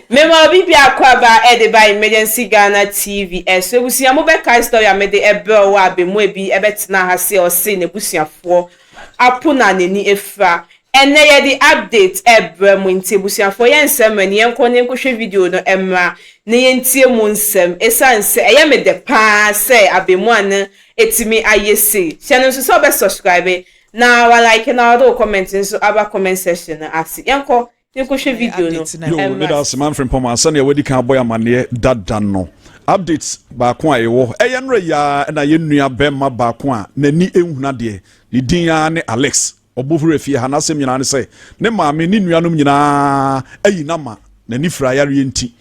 Mema obi biako aba ɛde ba Emergency Ghana TV ɛso. Abusua mobɛkae story a mede ɛbrɛ wo a abɛmua bi ɛbɛtena ha se ɔse n'abusuafoɔ apo na n'ani afira. Ɛnɛ yɛde update ɛbrɛ mo nti abusuafoɔ yɛnsɛ mmerɛ no yɛnkɔ na yɛnkɔhwɛ video no ɛmmra na yɛntie mu nsɛm ɛsiane sɛ ɛyɛ me dɛ paa sɛ abɛmua no ɛtumi ayɛ sei. Hyɛ no nso sɛ wobɛ subscribe na wa like na wode wo comment nso aba comment section no ase. Yɛnkɔ Yɛnkɔhwɛ video no. Yo, meda ase Manfred Mpɔma sɛnea wadi kan abɔ yɛ amanneɛ dada no. Update baako a ɛwɔ ɛyɛ nnora yi ara na yɛn nua bɛrima baako a n'ani nhunu adeɛ, ne din ara ne Alex, ɔbɔ hura fie ha. N'asɛm nyinaa ne sɛ ne maame ne nuanom nyinaa ayi no ama n'ani fira yareɛ nti.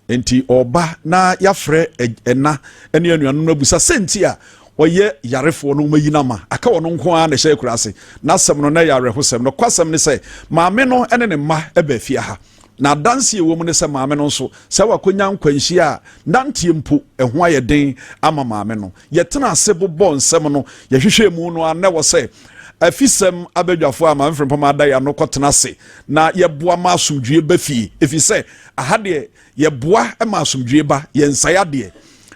Enti ɔreba na yɛafrɛ ɛna ne anuanom no abusa sɛ nti a ɔyɛ yarefoɔ no wɔayi no ama aka ɔno nko ara na ɛhyɛ akura ase. N'asɛm no na ɛyɛ awerɛhosɛm. Nokwasɛm ne sɛ maame no ne ne mma ba afie ha. Na adanse a ɛwɔ mu ne sɛ maame no nso sɛ wakɔnya nkwanhyia a nanteɛ mpo ɛho ayɛ den ama maame no. Yɛtena ase bobɔɔ nsɛm no, yɛhwehwɛɛ mu no a na ɛwɔ sɛ afisɛm abadwafoɔ a Maame Frimpong ada yɛn ano kɔtena ase na yɛboa ma asomdwoeɛ ba fie, ɛfiri sɛ aha deɛ yɛboa ma asomdwoeɛ ba, yɛnsae adeɛ.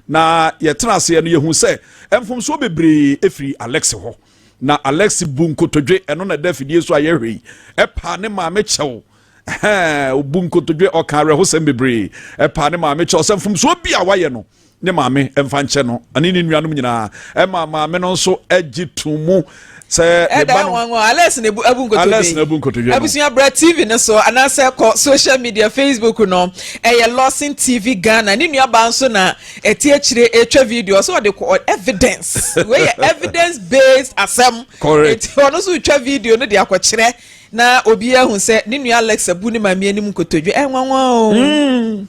Na yɛtena aseɛ no yɛhu sɛ mfomsoɔ bebree ɛfiri Alex hɔ. Na Alex bu nkotodwe, ɛno na ɛda afidie so a yɛhwɛ yi, ɛpaa ne maame kyɛw. Ɔbu nkotodwe, ɔka awerɛhosɛm bebree, ɛpaa ne maame kyɛw sɛ mfomsoɔ bi a wayɛ no ne maame mfa nkyɛ no ne ne nuanom nyinaa. Ɛma maame no nso gye to mu sɛ ne ba no Alex na abu nkotodwe. Alex na abu nkotodwe no. Abusua bra TV no so anaasɛ kɔ social media Facebook no ɛyɛ Lawson TV Ghana. Ne nuabaa nso na ɛte akyire ɛretwa video ɔsɛ ɔde kɔ evidence. Wei yɛ evidence based asɛm. Correct. Eti ɔno nso retwa video no de akɔkyerɛ na obi ahu sɛ ne nua Alex abu ne maame anim nkotodwe. Ɛnwanwa o. Mm.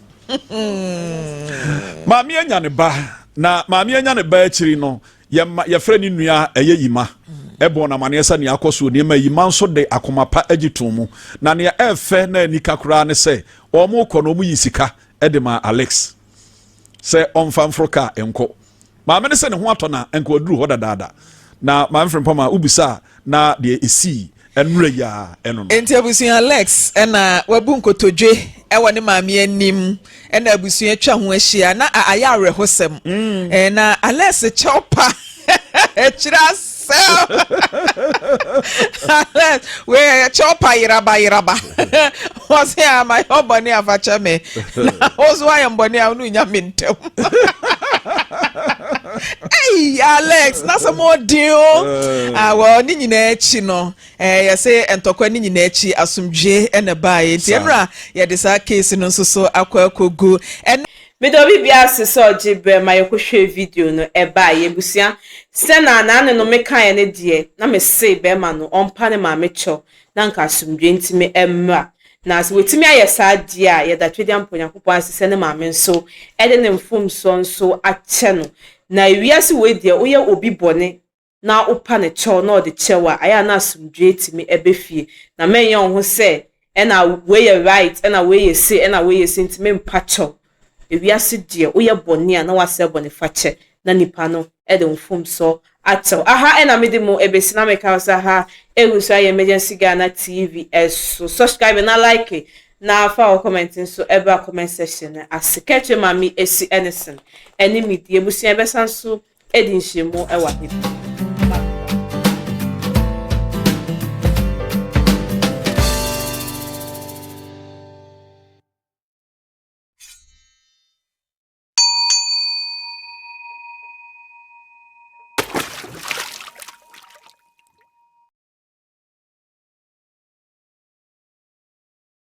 Maame anya ne ba na maame anya ne ba akyiri no yɛma yɛfrɛ ne nua ɛyɛ yima ɛbɔ no amaneɛ sɛ nea akɔ so nneɛma yima nso de akoma pa agye to mu na nea ɛfɛ na anika koraa ne sɛ wɔn kɔ no wɔn yi sika de ma Alex sɛ ɔmfa mforo kaa nkɔ Maame no sɛ ne ho atɔ na nka waduru hɔ dadaada. Na Maame Frimpong a wobisa a na deɛ ɛsii nnora yi ara ɛno no. Enti abusua Alex na wabu nkotodwe wɔ ne maame anim na abusua atwa ho ahyia na ayɛ awerɛhosɛm. Mm. Na Alex kyɛw pa ɛkyerɛ asɛm. Alex wei ɛyɛ kyɛw pa yeraba yeraba. Wɔse a ma yɛ ɔbɔne afa kyɛ me. Na wo so ayɛ mbɔne a wo ne nya me ntam. Hey, Alex, na sɛ mo den o. Eh. Ah, well, ne nyinaa akyi no, eh, yɛsɛ ntɔkwa ne nyinaa akyi asomdwe na ɛbaeɛ. Nti ɛnora yɛde saa case no nso so akɔ akɔgu. Ɛno Meda obi biara ase sɛ ɔgye berɛ ma yɛkɔhwɛɛ video no ɛbaeɛ. Abusua, sɛ na naane no mekaeɛ no deɛ, na mese bɛrima no ɔmpa ne maame kyɛw na anka asomdwoeɛ ntumi mmra. Na sɛ watumi ayɛ saa deɛ a, yɛda Twedeampɔ Nyankopɔn ase sɛ ne maame nso de ne mfomsoɔ nso akyɛ no. Na ewiase wei deɛ, woyɛ obi bɔne na wopa no kyɛw na ɔde kyɛ wo a, ayɛ a na asomdwoeɛ tumi ba fie. Na mɛnyɛ wo ho sɛ ɛna wei yɛ right, ɛna wei yɛ sei, ɛna wei yɛ sei nti mempa kyɛw. Ewiase deɛ woyɛ bɔne a na woasrɛ bɔnefakyɛ na nipa no de wo mfomsoɔ akyɛ wo. Aha na mede mo ɛbɛsi na meka wo sɛ aha ɛgu so ayɛ Emergency Ghana TV so. Subscribe na like na fa wo comment nso ɛbra comment section no ase. Kɛkyɛ Maame Esi Ɛnison ɛne me di abusua ɛbɛsan so adi nhyiamu wɔ ha bi.